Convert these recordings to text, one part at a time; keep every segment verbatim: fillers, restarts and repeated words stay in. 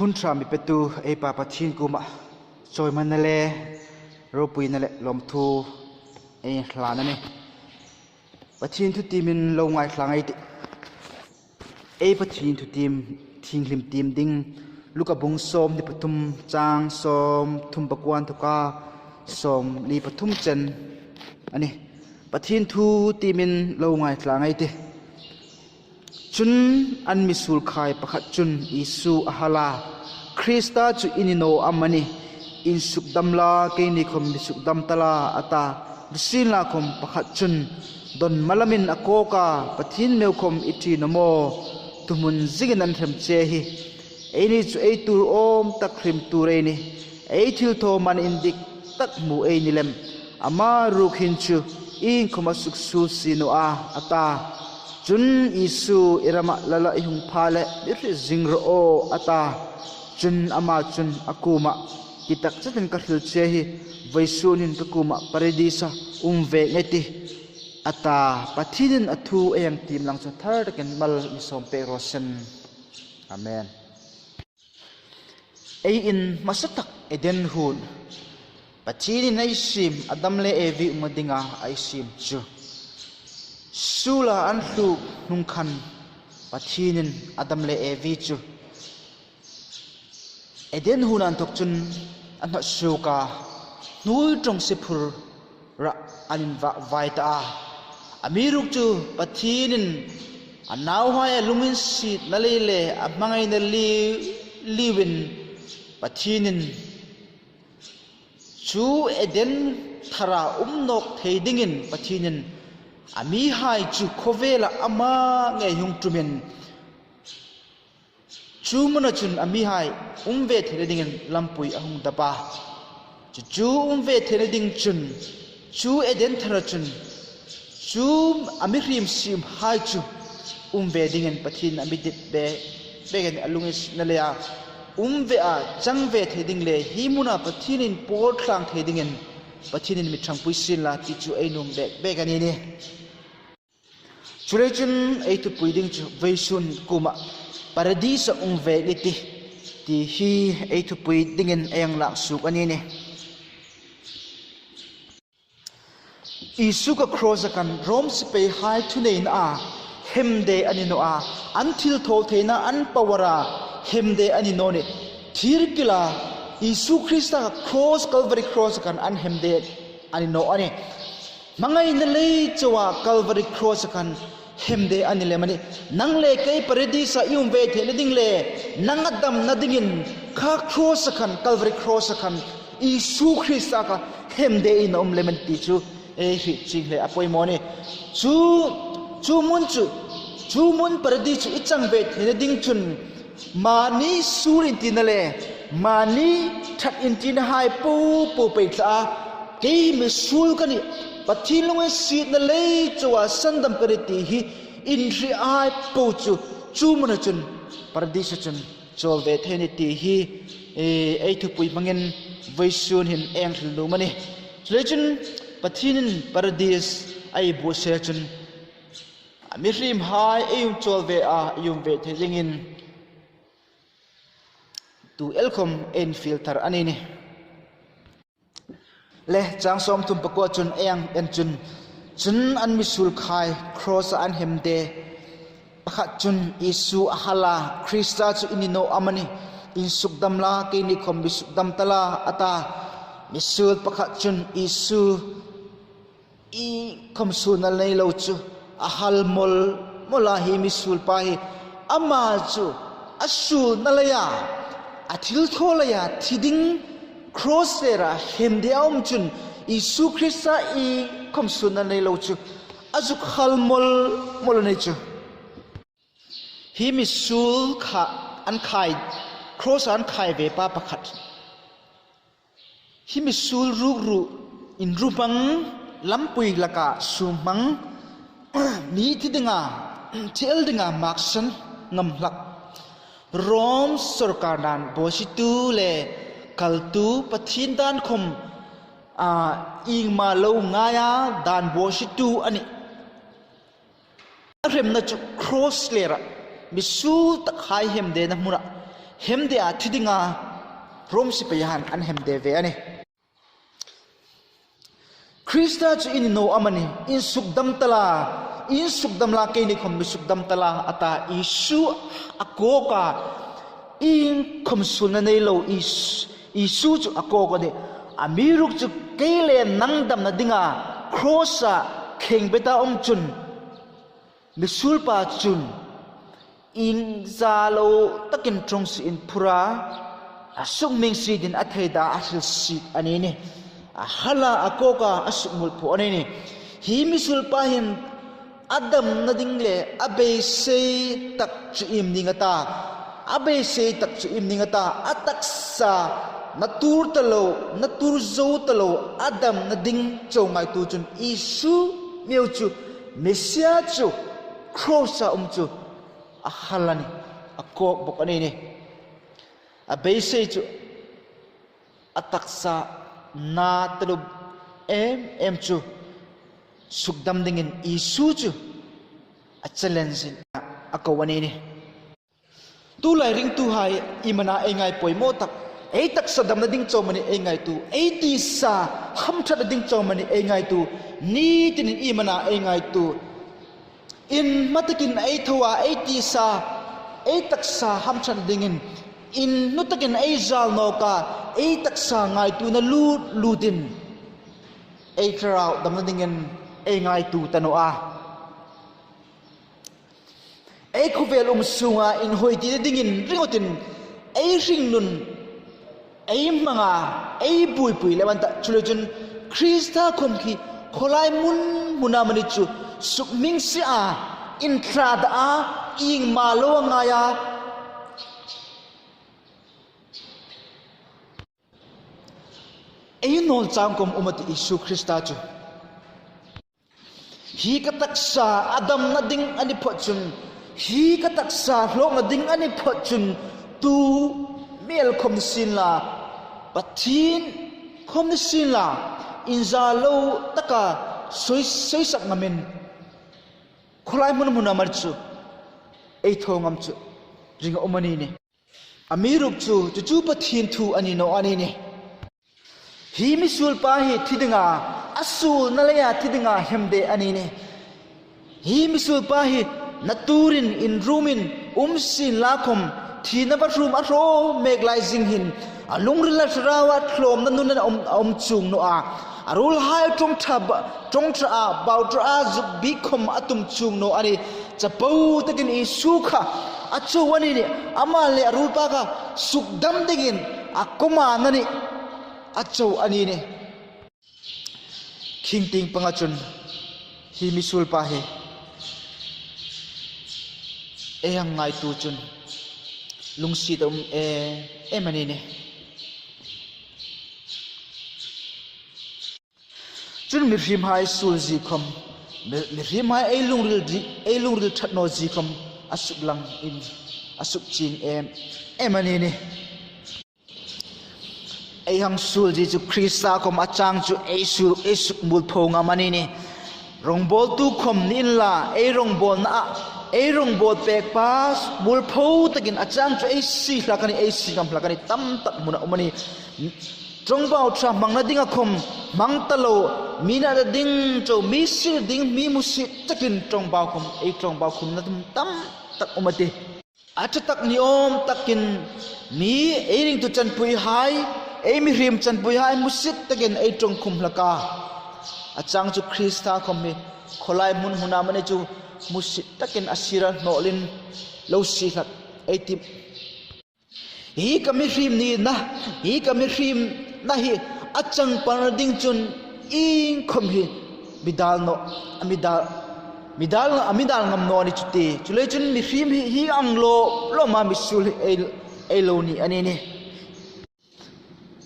Hun ṭha mi petu ei Pa Pathien kuoma chawimangna le ropuina le lawmthu ei hril a nih. Pathien thu tiemin lo ngaithla ei tih. Ei Pathien thu tiem, thienghlim tiem ding Luka bung sawmhni pathum, chang sawmthum pakuo inthoka sawmli pathum chen a nih. Pathien thu tiemin lo ngaithla ei tih. Chun an misuol khai pakhat chun Isu a hal a, "Krista chu i ni naw am a nih? Insukdam la, keini khom mi sukdam ta la," a ta. Nisienlakhom pakhat chun dawn malamin a kawk a, "Pathien meu khom i ṭi naw maw? Thuhmun zingin an hrem che hi. Eini chu ei tuor awm tak hrim tuor ei nih. Ei thilthaw man indik tak hmu ei ni lem. Ama ruok hin chu iengkhom a suksuol si naw a," a ta. Chun Isu, "I rama lala i hung pha leh mi hriet zing rawh aw," a ta. Chun ama chun a kuoma, "Ki tak zetin ka hril che hi, vawisun hin ka kuoma Paradis-a um ve ngei i tih," a ta. Pathienin a thu ei hang tiem lang chu thar takin mal mi sawm pek raw seh. Amen. Ei in hmasa tak Eden huon Pathienin ei siem, Adam le Evi umna dinga ei siem chu. Suola an tluk hnung khan Pathienin Adam le Evi chu Eden huona inthok chun a hnawt suok a, hnuoi ṭawng se phur rah an invak vai ta a. Amiruokchu Pathienin a nauhai a lunginsietna lei le a hmangaina liu, liuin Pathienin chu Eden thara um nawk thei dingin Pathienin a mihai chu khawvela ama ngei hung ṭumin chu hmuna chun a mihai um ve theina dingin lampui a hung dap a. Chu chu um ve theina ding chun, chu Eden thara chun, chu a mihriem siemhai chu um ve dingin Pathienin a mi dit bek, bek a nih, a lunginsietna leia um ve a chang ve thei ding le hi hmuna Pathienin pawl tlang thei dingin Pathienin mi ṭhangpui sien la ti chu ei nuom bek bek a ni nih. Chuleiin chun ei thupui ding chu vawisun kuoma Paradis-a um ve ngei i tih ti hi ei thupui dingin ei hang lak suok a ni nih. Isu kha cross-a khan Rom sipaihai thuneina a hemde a ni naw a, an thilthaw theina, an power-a hemde a ni naw nih. Thir kila Isu Krista kha cross, Calvary cross-a khan an hemde a ni naw a nih. Hmangaina lei chauha Calvary cross-a khan hemde a ni lem a nih. Nang le kei Paradis-a i um ve theina ding le nang a damna dingin kha cross-a khan, Calvary cross-a khan Isu Krista kha hemdein a um lem a nih ti chu ei hriet chieng hle a poimaw a nih. Chu, chu hmun chu, chu hmun Paradis chu i chang ve theina ding chun mani suol intina le mani ṭhat intinahai popo pei tla a, "Kei misuol ka nih, Pathien lunginsietna lei chauha sandam ka nih," ti hi inhrietna po chu chu hmuna chun, Paradis-a chun chawl ve thei a nih ti hi, eh, ei thupui hmangin vawisun hin ei hang hril nuom a nih. Chuleiin chun Pathienin Paradis-a ei buotsai chun a mihriemhai ei hung chawl ve a, ei um ve thei dingin tu el khom ei infiel thar a ni nih. Le chang sawmthum pakuo chun ei hang en chun, chun an misuol khai cross-a an hemde pakhat chun Isu a hal a, "Krista chu i ni naw am a nih? Insukdam la, keini khom mi sukdam ta la," a ta. Misuol pakhat chun Isu iengkhom suolna nei lo chu a hal mawl mawl a, hi misuol pa hi ama chu a suolna leia, a thilthaw leia thi ding, cross lera hemde a um chun Isu Krista iengkhom suolna nei lo chu a zuk hal mawl mawl a ni chu. Hi misuol kha an khai, cross-a an khai ve pa pakhat. Hi misuol rukru, inru hmang, lampui laka sum hmang, mi thi dinga, thi el dinga maksan ngam hlak, Rom sawrkar dan bawsitu le kaltu, Pathien dan khom, a, iengma lo ngaia dan bawsitu a nih. A hremna chu cross lera misuol takhai hemdena hmuna hemde a thi dinga Rom sipaihaiin an hemde ve a nih. Krista chu i ni naw am a nih, insukdam ta la, insukdam la, keini khawm mi sukdam ta la, a ta Isu a kawk a, iengkhawm suolna nei lo Is-, Isu chu a kawk a nih. Amiruokchu kei le nang damna dinga cross-a khêngbeta um chun, misuolpa chun iengzat lo takin ṭawngsie inphur a, a sukmingsie dingin a theida a hrilsie a ni nih. A hal a, a kawk a, a sukmuolpho a ni nih. Hi misuolpa hin a damna ding le a beisei tak chu iem ning a ta, a beisei tak chu iem ning a ta, a taksa na tuor ta lo, na tuor zo ta lo, a damna ding chau ngaituo chun Isu mi chu, Messia chu, cross-a um chu a hal a nih, a kawk bawk a ni nih. A beisei chu a taksa na tuor em em chu sukdam dingin Isu chu a challenge-in a ko a ni nih. Tulai ringtuhai, iemani ei ngai poimaw tak, ei taksa damna ding chau amani ei ngaituo, ei tisa hamṭhatna ding chau amani ei ngaituo, ni tinin iemani ei ngaituo. In hma takin ei thaw a, ei tisa, ei taksa hamṭhatna dingin, in hnu takin ei zal nawk a, ei taksa ngaituona lut lutin, ei thlarau damna dingin ei ngaituo ta naw a. Ei khawvel um sunga inhawi tina dingin ringawtin ei hringnun ei hmang a, ei buoipui lem an ta. Chuleiin chun Krista khawm khi khawlai hmun hmuna amani chu sukmingsie a, inthlada a, iengma lo a ngai a, ei nawl chang khawm um a tih Isu Krista chu. Hi ka taksa a damna ding a ni phawt chun, hi ka taksa hlawkna ding a ni phawt chun, tu hmel khawm ni sienla, Pathien khawm ni sienla, inza lo taka soi, soisak ngamin, khawlai hmun hmuna amani chu ei thaw ngam chu ring a um a ni nih. Amiruokchu chu chu Pathien thu a ni naw a ni nih. Hi misuolpa hi thi dinga, a suolna leia thi dinga hemde a ni nih. Hi misuolpa hi na tuorin inrumin um sienla khawm, thina va hrum a hraw mek lai zing hin, a lungrila Thlarau a tlawmna nun a um, a um chuong naw a. A ruolhai ṭawngṭha ba-, ṭawngṭha a, bau ṭha a, zuk bik khawm a tum chuong naw a nih. Chapo takin Isu kha a chau a ni nih. Ama le a ruolpa kha sukdam dingin a kuoma an nih. A chau a ni nih. Khingtieng panga chun hi misuolpa hi ei hang ngaituo chun lungsiet a um em em a ni nih. Chun mihriemhai suol zie khawm, mi-, mihriemhai ei lungril di-, ei lungril ṭhat naw zie khawm a suklang in, a sukchieng em em a ni nih. Ei hang suol zie chu Krista khawm a chang chu ei su-, ei sukmuolpho ngam a ni nih. Rawngbawltu khawm ni inla, ei rawngbawlna a, ei rawngbawl pek pa muolpho takin a chang chu ei sie hlak a nih, ei sie ngam hlak a nih, tam tak hmuna um a nih. Ṭawngbau ṭha hmangna dinga khawm hmang ta lo, mi natna ding chau, mi sie ding, mi hmusit takin ṭawngbau khawm, ei ṭawngbau khawmna tam tak um a tih. A ṭha tak ni awm takin mi, ei ringtu chanpuihai, ei mihriem chanpuihai hmusit takin ei ṭawngkhum hlak a. A chang chu Krista khawm hi khawlai hmun hmuna amani chu hmusit takin a sira hnawlin lo sie hlak ei tih. Hi ka mihriem nina, hi ka mihriemna hi a chang parna ding chun iengkhawm hi mi dal naw, a mi dal, mi dal, a mi dal ngam naw a ni chu ti. Chuleiin chun mihriem hi, hi ang lo, lo ma misuol hi ei, ei lo ni a ni nih.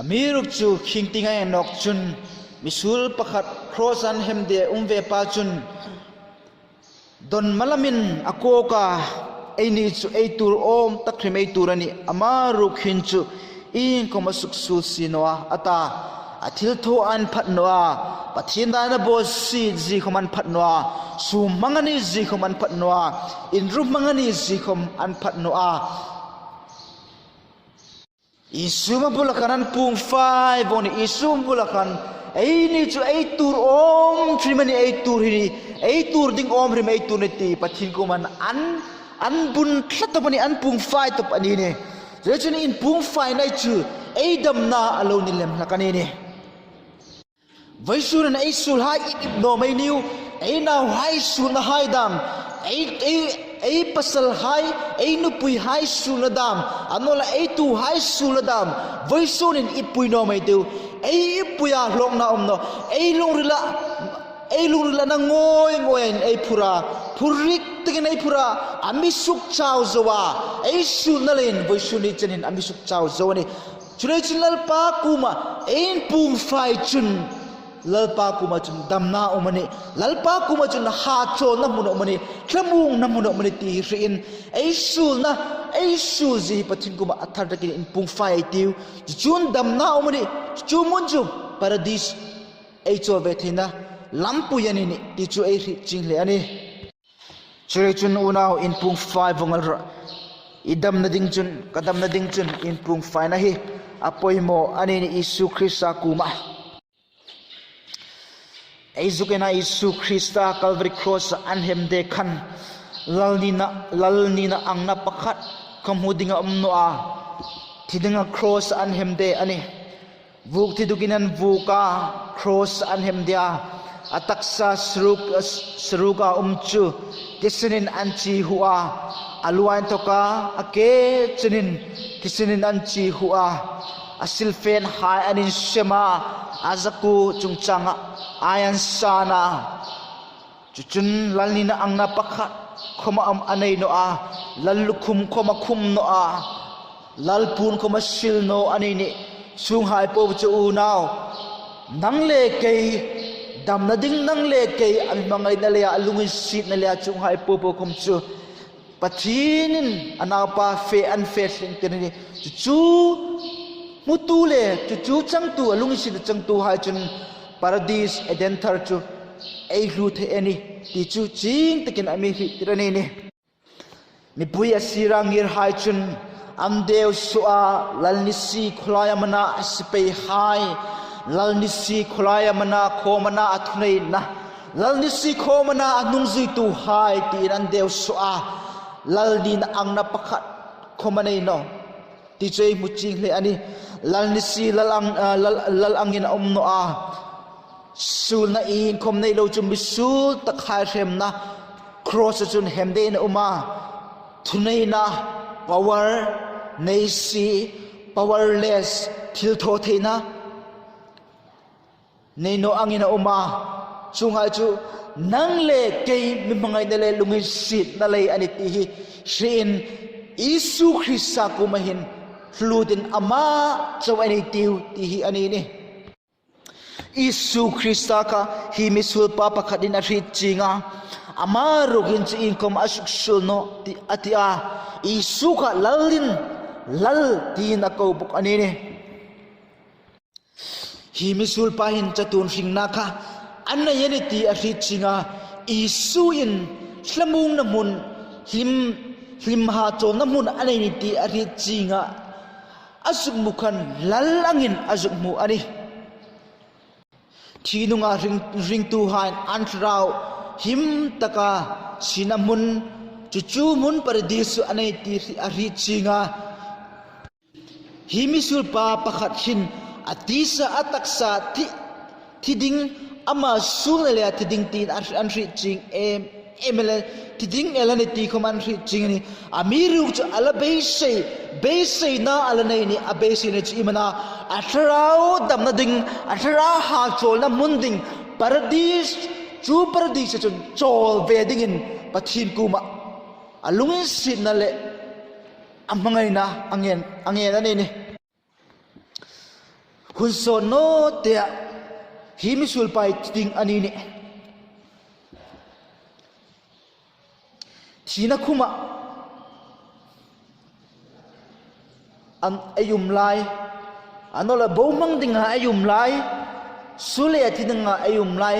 Amiruokchu khingtienga ei nawk chun misuol pakhat cross-a an hemde um ve pa chun dawn malamin a kawk a, eini chu ei tuor awm tak hrim ei tuor a nih. Ama ruok hin chu iengkhawm a suksuol si naw a, a ta. A thilthaw an phat naw a, Pathien dan a bawsiet zie khawm an phat naw a, sum hmang a ni zie khawm an phat naw a, inru hmang a ni zie khawm an phat naw a. Isu ma bula khan an pung fai vong a nih. Isu ma bula khan, eini chu ei tuor awm hrim a nih, ei tuor hi a nih, ei tuor ding awm hrim ei tuor a nih ti Pathien kuoma an, an bun tlat tawp a nih, an pung fai tawp a nih. Chuleiin chun inpung faina chu ei damna a lo ni lem hlak a nih. Vawisun hin ei suolhai ip ip naw mei ni u, ei nauhai suolnahai dam, ei, ei, ei pasalhai, ei nupuihai suolna dam, a nawleh ei tuhai suolna dam, vawisun hin ippui naw mei ti u, ei ippui a hlawkna um naw, ei lungrila, ei lungrila na ngawi ngawiin ei phur a, phur rik takin ei phur a, a mi suk chau zo a, ei suolna leiin vawisun ni chen hin a mi suk chau zo a nih. Chuleiin chun Lalpa kuoma ei inpung fai chun, Lalpa kuoma chun damna um a nih, Lalpa kuoma chun hahchawlna hmun um a nih, thlamuongna hmun um a nih ti hi hriin, ei suolna, ei suol zie hi Pathien kuoma a thar takin inpung fai ei tiu. Chu chun damna um a nih, chu hmun chu Paradis ei chawl ve theina lampui a nih ti chu ei hriet chieng hle a nih. Chuleiin chun unau inpung fai vong el rawh. I damna ding chun, ka damna ding chun inpung faina hi a poimaw a nih Isu Krista kuoma. Ei zuk en a, Isu Krista Calvary Cross an hem de khan lal nina, lal nina angna pakhat khom hmu ding a um naw a. Thi dinga cross an hem de a nih. Vuok thi dukin an vuok a, cross an hem de a, a taksa saruk, saruka um chu tisenin an chie hu a, a luah inthawka a ke chenin tisenin an chie hu a, a silfenhai an insem a, a zakuo chungchanga ai an san a. Chu chun lal nina angna pakhat khom a nei naw a, lal lukhum khom a khum naw a, lal puon khom a sil naw a nih. Chuonghai po chu unau, nang le kei, damna ding nang le kei, a mi hmangaina leia, a lunginsietna leia chuonghai po po khom chu Pathienin a naupa fe, an fe thleng tir a nih. Chu chu hmutu le chu chu changtu, a lunginsietna changtuhai chun Paradis Eden thar chu ei hluo thei a nih ti chu chieng takin a mi hriet tir a nih. Mipui a sira ngirhai chun an deu suo a, lal nisi khawlaia am a na a sipaihai, lal nisi khawlaia am a na, khawm a na a thuneina, lal nisi khawm a na a hnungzuituhai tiin an deu suo a, lal nina angna pakhat khom a nei naw ti chu ei hmu chieng hle a nih. Lal nisi lal ang, ah, lal, lal angin a um naw a. Suolna iengkhom nei lo chu misuol takhai hremna cross-a chun hem dein a um a. Thuneina, power, neisi, powerless, thilthawtheina nei naw angin a um a. Chuonghai chu nang le kei mi hmangaina le lunginsietna lei a nih ti hi hriin, Isu Krista kuoma hin hluotin ama chau ei nei tiu ti hi a nih. Isu Krista kha hi misuolpa pakhatin a hriet chieng a, ama ruok hin chu iengkhom a suksuol naw ti a ti a. Isu kha lalin, lal tiin a ko bawk a nih. Hi misuolpa hin chatuon hringna kha a nei a nih ti a hriet chieng a, Isuin thlamuongna hmun, hlim, hlim hahchawlna hmun a nei a nih ti a hriet chieng a, a zuk hmu khan lal angin a zuk hmu a nih. Thi hnunga ring, ringtuhaiin an thlarau him taka siena hmun, chu chu hmun Paradis chu a nei ti a hriet chieng a. Hi misuolpa pakhat hin a tisa a taksa thi, thi ding, ama suolna leia thi ding tiin an hriet chieng em em el, thi ding el a nih ti khom an hriet chieng a nih. Amiruokchu a la beisei, beiseina a la nei a nih, a beiseina chu iem a na, a thlarau damna ding, a thlarau hahchawlna hmun ding, Paradis, chu Paradis-a chun chawl ve dingin Pathien kuoma a lunginsietna le a hmangaina a ngen, a ngen a nih. Hun sawt naw teah hi misuolpa hi thi ding a nih. Thina khuma an ei um lai, a nawleh bohmang dinga ei um lai, suol leia thi dinga ei um lai.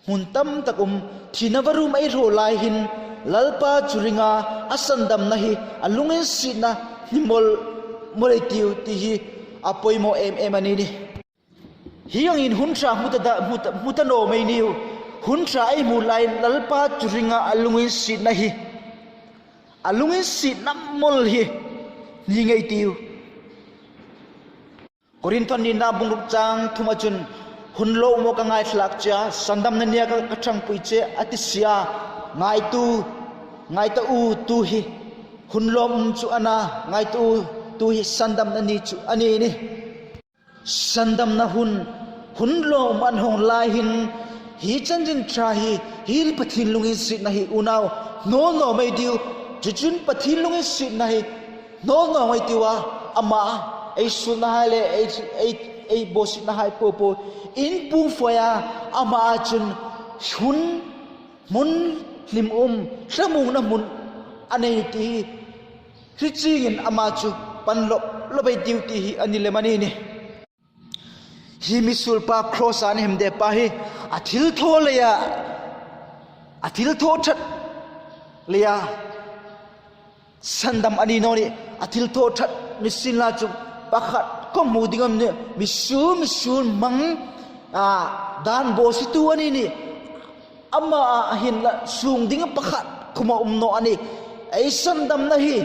Hmun tam tak um, thina varum ei hraw lai hin, Lalpa chu ringa a sandamna hi, a lunginsietna ni mawl mawl ei tiu ti hi a poimaw em em a ni nih. Hi angin hun ṭha hmu ta da, hmu ta, hmu ta naw mei niu. Hun ṭha ei hmu lai Lalpa chu ringa a lunginsietna hi, a lunginsietna mawl hi ni ngei tiu. Korinth nina bung ruk chang thuma chun, "Hun lawm um ka ngaithlak che a, sandamna nia ka, ka ṭhangpui che," a ti si a. Ngaitu, ngai ta u, tu hi hun lawm um chu a na, ngai ta u, tu hi sandamna ni chu a ni nih. Sandamna hun, hun lawm um an hawng lai hin, hi chanchin ṭha hi, hi Pathien lunginsietna hi unau, hnawl naw mei tiu. Chu chun Pathien lunginsietna hi hnawl naw mei tiu a, ama ei suolnahai le ei, ei, ei bawsietnahai popo inpuong fai a, ama chun hun, hmun hlimum, thlamuongna hmun a nei ti hi hre chingin ama chu pan lawp lawp ei tiu ti hi a ni lem a ni nih. Hi misuol pa cross-a an hemde pa hi a thilthaw leia, a thilthaw ṭhat leia sandam a ni naw nih. A thilthaw ṭhat ni sienla chu pakhat khom hmu ding am nih, misuol, misuol hmang, a, dan bawsietu a ni nih. Ama a hin la suong ding pakhat khom a um naw a nih. Ei sandamna hi,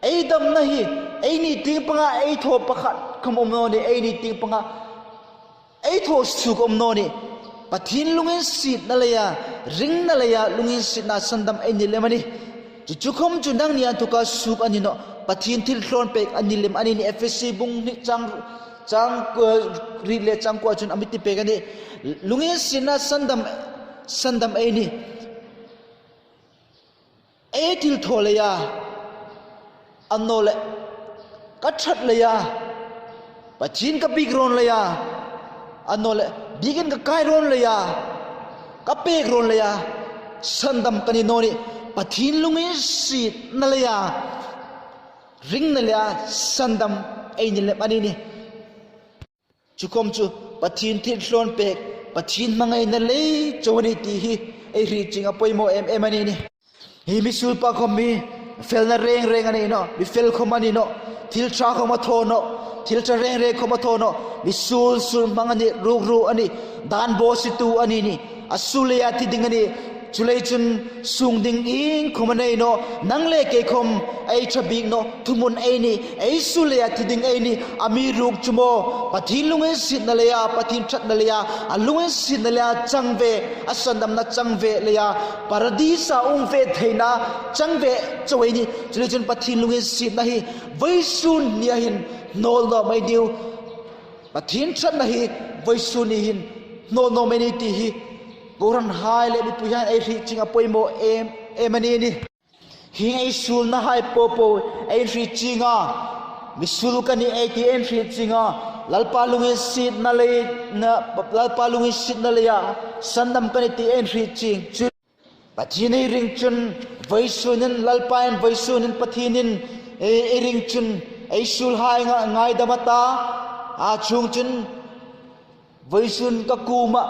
ei damna hi, ei ni tieng panga ei thaw pakhat khom um naw nih, ei ni tieng panga ei thaw suok um naw nih. Pathien lunginsietna leia, ringna leia lunginsietna sandam ei ni lem a nih. Chu chu khom chu nangni inthoka suok a ni nawh, Pathien thilthlawn pek a ni lem a ni nih. Efesi bung hni chang, chang, eh, riet le chang kuo chun a mi ti pek a nih. Lunginsietna sandam, sandam ei nih. Ei thilthaw leia, annawleh ka ṭhat leia, Pathien ka biek rawn leia, annawleh biekin ka kai rawn leia, ka pek rawn leia sandam ka ni naw nih. Pathien lunginsietna leia, ringna leia sandam ei ni lem a ni nih. Chu khom chu Pathien thilthlawn pek, Pathien hmangaina lei chau a nih ti hi ei hriet ching a poimaw em em a ni nih. Hi misuol pa khom hi felna reng reng a nei nawh, mi fel khom a ni nawh, thil ṭha khom a thaw nawh, thil ṭha reng reng khom a thaw nawh, misuol suol hmang a nih, ruk ruk a nih, dan bawsietu a ni nih. A suol leia thi ding a nih. Chuleiin chun suong ding iengkhom a nei nawh, nang le kei khom ei ṭha bik nawh, thuhmun ei nih, ei suol leia thi ding ei nih. Amiruokchu maw, Pathien lunginsietna leia, Pathien ṭhatna leia, a lunginsietna leia chang ve, a sandamna chang ve leia, Paradis-a um ve theina chang ve chau ei nih. Chuleiin chun Pathien lunginsietna hi vawisun nia hin hnawl naw mei ei tiu. Pathien ṭhatna hi vawisun ni hin hnawl naw mei ei tiu ti hi kohranhai le mipuihaiin ei hriet ching a poimaw em em a ni nih. Hieng ei suolnahai popo ei hriet ching a, misuol ka nih ei ti ei hriet ching a, Lalpa lunginsietna leia, Lalpa lunginsietna leia sandam ka nih ti ei hriet ching. Chu Pathien ei ring chun, vawisunin Lalpain, vawisunin Pathienin ei, ei ring chun, ei suolhai nga-, ngaidam a ta, a chuong chun, vawisun ka kuoma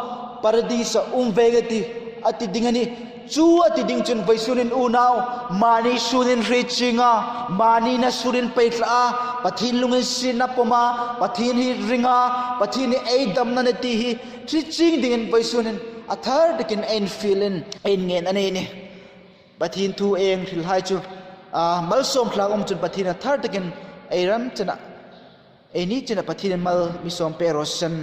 Paradis-a um ve ka tih, a ti ding a nih. Chu a ti ding chun vawisunin unau, mani suolin hriet ching a, mani na suolin pei thla a, Pathien lunginsietna pawm a, Pathien hi ring a, Pathien hi ei damna a nih ti hi hre ching dingin vawisunin a thar takin ei infielin ei inngen a ni nih. Pathien thu ei hrilhai chu, a, malsawm tlak um chun Pathien a thar takin ei ram chena, ei ni chena Pathienin mal mi sawm pek raw seh.